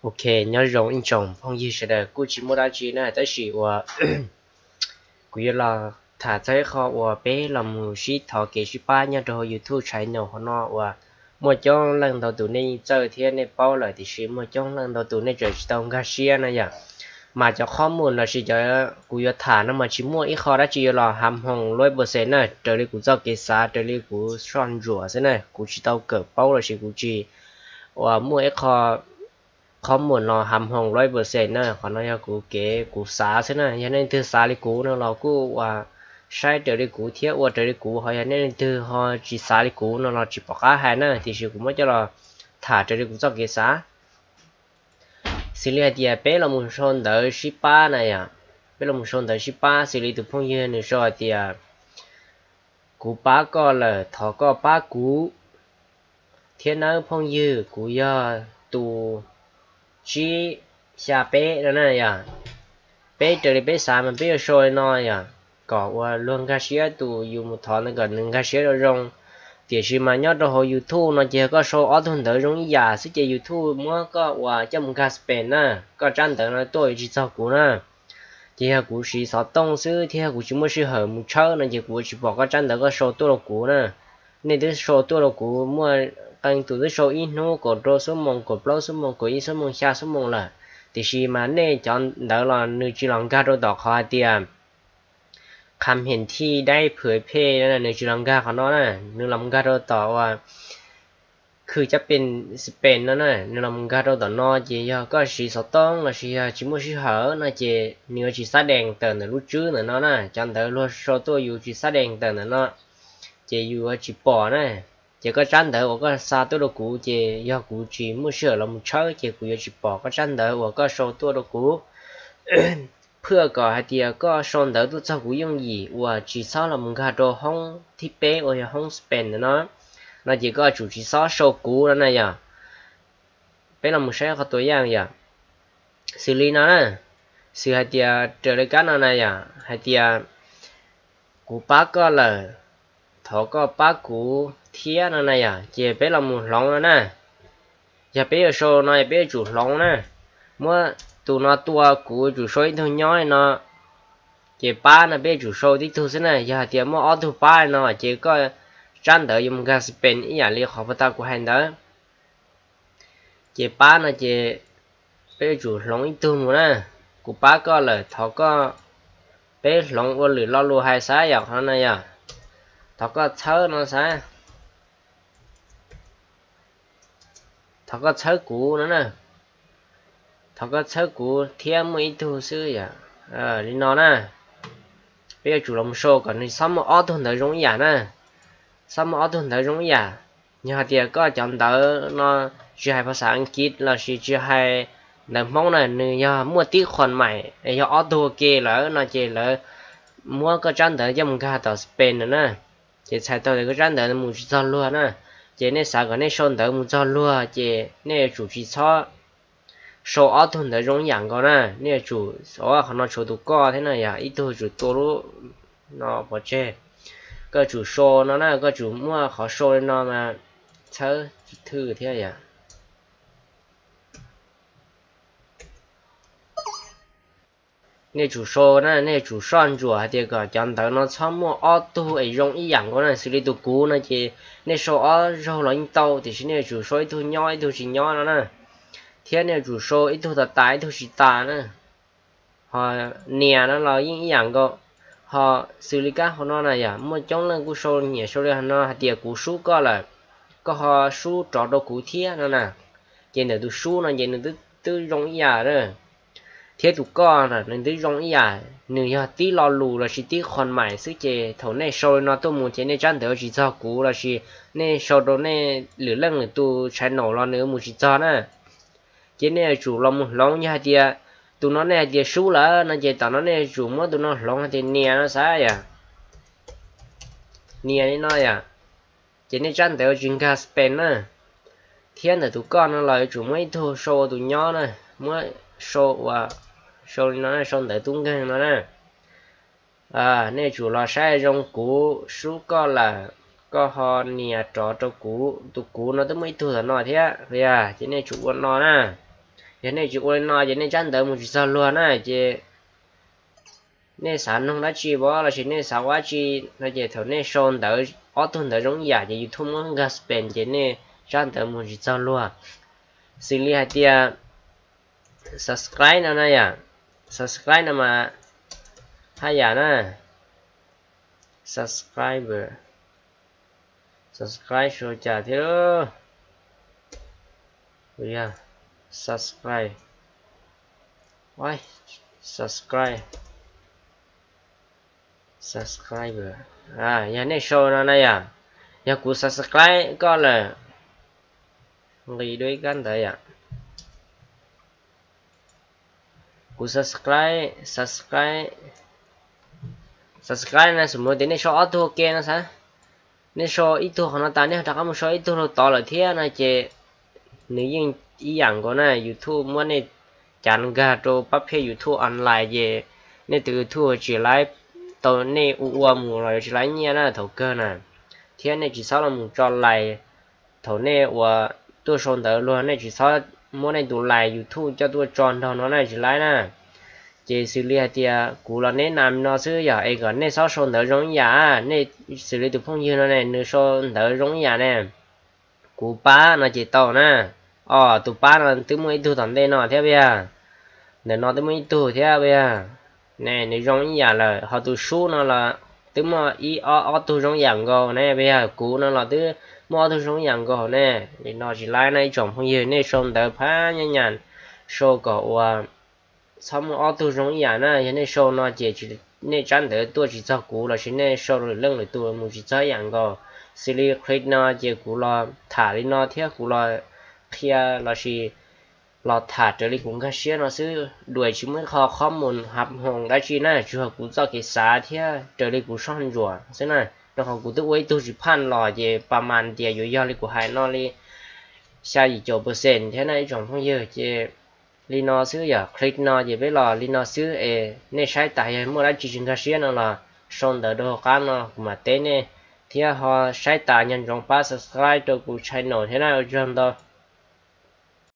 Ok, nyob zoo ib tsoom phooj ywg sawv daws, kuj tsis muaj dab tsi na, tab sis uas kuv yuav los tham txog ib qho uas peb los mus sib thov kev sib pab nyob rau hauv YouTube channel hauv no uas muaj coob leej ntau tus nej yeej txawj thiab nej paub lawm, tiam sis muaj coob leej ntau tus nej tseem tsis tau nkag siab na yom. Mas cov qhob mus los sis cov kuv yuav tham no mas tsis muaj ib qho dab tsi yuav los ham hoo luab percent na, raws li kuv txoj kev xav, raws li kuv soj ntsuam xwb na, kuv tsis tau kawm paub los sis kuv tsis uas muaj ib qho qhob mus no ham hoo luab percent na, qhov no yog kuv kev kuv xav xwb na. Yog nej leej twg xav li kuv no los kuj uas saib raws li kuv thiab ua raws li kuv, ho yog nej leej twg ho tsis xav li kuv no los tsis pom qab hais na, tiam sis kuv muab coj los tham raws li kuv txoj kev xav. Xws li hais tias peb los mus sau ntawv sib pab na yom, peb los mus sau ntawv sib pab, xws li tus phooj ywg nws sau hais tias kuv pab koj lawm, thov koj pab kuv thiab nawb phooj ywg, kuv yog tus tsib xya peb no na yom. Peb raws li peb xav mas peb yuav sau li no yom, kom uas luag nkag siab, tus yus mus thov ntawd kom nws nkag siab zoo zoo. Tiam sis mas nyob rau hauv YouTube no ces yog koj sau ob tug ntawv zoo ib yam xwb ces YouTube muab koj uas coj mus nkag spam na, koj tsab ntawv no tuaj yuav tsis txog kuv na. Ces yog kuv siv xov tooj xwb thiab kuv tsis muaj sij hawm mus tshawb no ces kuv yuav tsis pom koj tsab ntawv koj sau tuaj rau kuv na. Nej twb sau tuaj rau kuv, muaj qee tus twb sau ib hnub kaum rau xuab moos, kaum plaub xuab moos, kaum ib xuab moos, xya xuab moos lawm, tiam sis mas nej cov ntawv los nws tsis los nkag rau tom qhov hais tias qham hem thij daib phwm phej, nws tsis los nkag qhov no na. Nws los nkag rau tom uas khwj cab pes spam no na, nws los nkag rau tom no. Ces yog koj siv xov tooj los sis yog tsis muaj sij hawm no ces nws yuav tsis xab dees tawm ntawm lub tswb ntawm no na, cov ntawv luag sau tuaj yus tsis xab dees tawm ntawm no ces yus yuav tsis pom na. Ces koj tsab ntawv uas koj xa tuaj rau kuv ces yog kuv tsis muaj sij hawm los mus tshawb ces kuv yuav tsis pom koj tsab ntawv uas koj sau tuaj rau kuv. Phwj kom hais tias koj sau ntawv tuaj txog kuv yooj yim uas tsis txhob los mus nkag rau hoob thib peb uas yog hoob spam ntawm no, no ces koj tsum tsis txhob sau kuv no na yom. Peb los mus saib qhov tua yaj yom. Xws li no na, xws hais tias raws li kab no na yom, hais tias kuv pab koj lawm, thov koj pab kuv thiab no na yom, ces peb los mus hloov no na. Yog peb yuav sau no yog peb yuav tsum hloov na. Muab tus no tua, kuv yuav tsum sau ib tug nyob li no, ces pab no peb yuav tsum sau tib tug xwb na. Yog hais tias muaj ob tug pab li no ces koj tsab ntawv yuav mus nkag spam ib yam li qhov puag ta kuv hais ntawd. Ces pab no ces peb yuav tsum hloov ib tug mus na. Kuv pab koj lawm, thov koj, peb hloov ua lwm lo lus hais xav yom, qhov no yom, thov koj txhawb no xav, thov koj txhawb kuv no na, thov koj txhawb kuv thiab muaj ib tug xwb yom, li no na. Peb yuav tsum los sau kom nws txhob muaj ob tug ntawv zoo ib yam na, txhob muaj ob tug ntawv zoo ib yam. Yog hais tias koj cov ntawv no tsis hais phas xas Askiv los sis tsis hais ntawv Hmoob na, nws yog muaj tib qhuas maim yog ob tug ua ke lawm no ces lawv muab koj tsab ntawv coj mus nkag tom spam no na, ces txhais tau tias koj tsab ntawv mus tsis txog luag na. Ces nej xav kom nej sau ntawv mus txog luag ces nej yuav tsum tsis txhob sau ob tug ntawv zoo ib yam nkaus na. Nej yuav tsum, qhov no tshuav tus koj thiab na yom, ib tug tsum tua lub no pov tseg. Koj tsum sau no na, koj tsum muaj qhov sau li no mas txhawb thwj thiab yom. Nej tsum sau na, nej tsum soj ntsuam hais tias kom cov ntawv no txhob muaj ob tug es zoo ib yam nkaus na. Xws li tus kuv no ces nej sau ob zaug los yeej tau, tiam sis nej yuav tsum sau ib tug nyob ib tug tsis nyob no na. Thiab nej yuav tsum sau ib tug tas tas ib tug tsis tas na. Ho nias no los yeej ib yam nkaus. Ho xws li kab hauv no na yom, muaj coob leej kuj sau nyiam sau li hauv no hais tias kuv sub koj lawm, koj ho sub rov rau kuv thiab no na. Ces ntawm tus sub no ces nws twb zoo ib yam na, thiab tus koj na nws twb zoo ib yam, nws yog tib lo lus los sis tib qhuas maim xwb. Ces thaum nej sau li no tuaj mus ces nej tsab ntawv tsis txog kuv los sis nej sau rau nej lwm leej lwm tus channel los nws mus tsis txog na. Ces nej yuav tsum los mus hloov, yog hais tias tus no nej hais tias sub lawm no ces tom no nej yuav tsum muab tus no hloov hais tias nias no xav yom, nias li no yom. Ces nej tsab ntawv tsis nkag spam na. Thiab ntawm tus koj no los yuav tsum muab ib tug sau ua tus nyob na, muab sau ua, sau li no, sau ntawv tub nkeeg no na. Nej yuav tsum los saib zoo, kuv sub koj lawm, koj ho nias rov rau kuv. Tus kuv no twb muaj ib tug tom no thiab, yog ces nej yuav tsum ua no na. Yog nej tsis ua li no ces nej tsab ntawv mus tsis txog luag na ces nej xav nug dab tsi pab lossis nej xav ua dab tsi no ces thaum nej sau ntawv ob tug ntawv zoo ib yam ces YouTube muab nkag spam ces nej tsab ntawv mus tsis txog luag. Xws li hais tias subscribe no na yom, subscribe no mas haj yam na, subscriber, subscribe sau cas thiab, yog subscribe, subscribe, subscriber, yog nej sau no na yom, yog kuv subscribe koj lawm, nqis dua ib kab ntawd yom, kuv subscribe, subscribe, subscribe na, xum mus tias nej sau ob tug ua ke no xav, nej sau ib tug qhov no tas nej ho rov qab mus sau ib tug rau tod lawm thiab no ces nws yeej ib yam nkaus na, YouTube muab nej cav nkag rau pab phej YouTube online ces nej tus YouTube tsis laib tau, nej ua ua mus los yuav tsis laib nyiaj na thaum kawg na. Thiab nej tsis txhob los mus tso lais, thaum nej uas tuaj sau ntawv luag nej tsis txhob muab nej tus lais YouTube coj tuaj tso nrog no na tsis laib na. Ces xws li hais tias kuv los neb nam no xwb yog es kom nej txhob sau ntawv zoo ib yam, nej xws li tus phooj ywg no ne nws sau ntawv zoo ib yam ne, kuv pab no ces tau na. Os, tus pab no twb muaj ib tug tom ntej no thiab puas yog? Ntawm no twb muaj ib tug thiab puas yog? Ne nws zoo ib yam lawm, ho tus sub no los twb muaj ib ob ob tug zoo ib yam nkaus ne puas yog? Kuv no los twb muaj ob tug zoo ib yam nkaus ne. Li no tsis laib na ib tsoom phooj ywg, nej sau ntawv phab nyab nyas sau kom ua txhob muaj ob tug zoo ib yam na, yog nej sau no ces nej tsab ntawv tuaj tsis txog kuv lossis nej sau lwm leej lwm tus mus tsis txog ib yam nkaus. Xws li clip no ces kuv los tham li no thiab kuv los qhia lossis los tham raws li kuv nkag siab no xwb, dua tsis muaj ib qho qhob mus hav hoos dab tsi na, tsuas yog kuv txoj kev xav thiab raws li kuv soj ntsuam xwb na. Rau qhov kuv twb ua ib tug tsis phaj los ces pa mas tias yuav yog li kuv hais no li xya yim caum percent thiab na ib tsoom phooj ywg. Ces li no xwb yog clip no ces peb los li no xwb es nej saib tas yog muaj dab tsi tsis nkag siab no los sau ntawv rau hauv qab no kuv mam teb nej, thiab ho saib tas nco ntsoov pab subscribe rau kuv channel thiab na, ua tsaug ntau.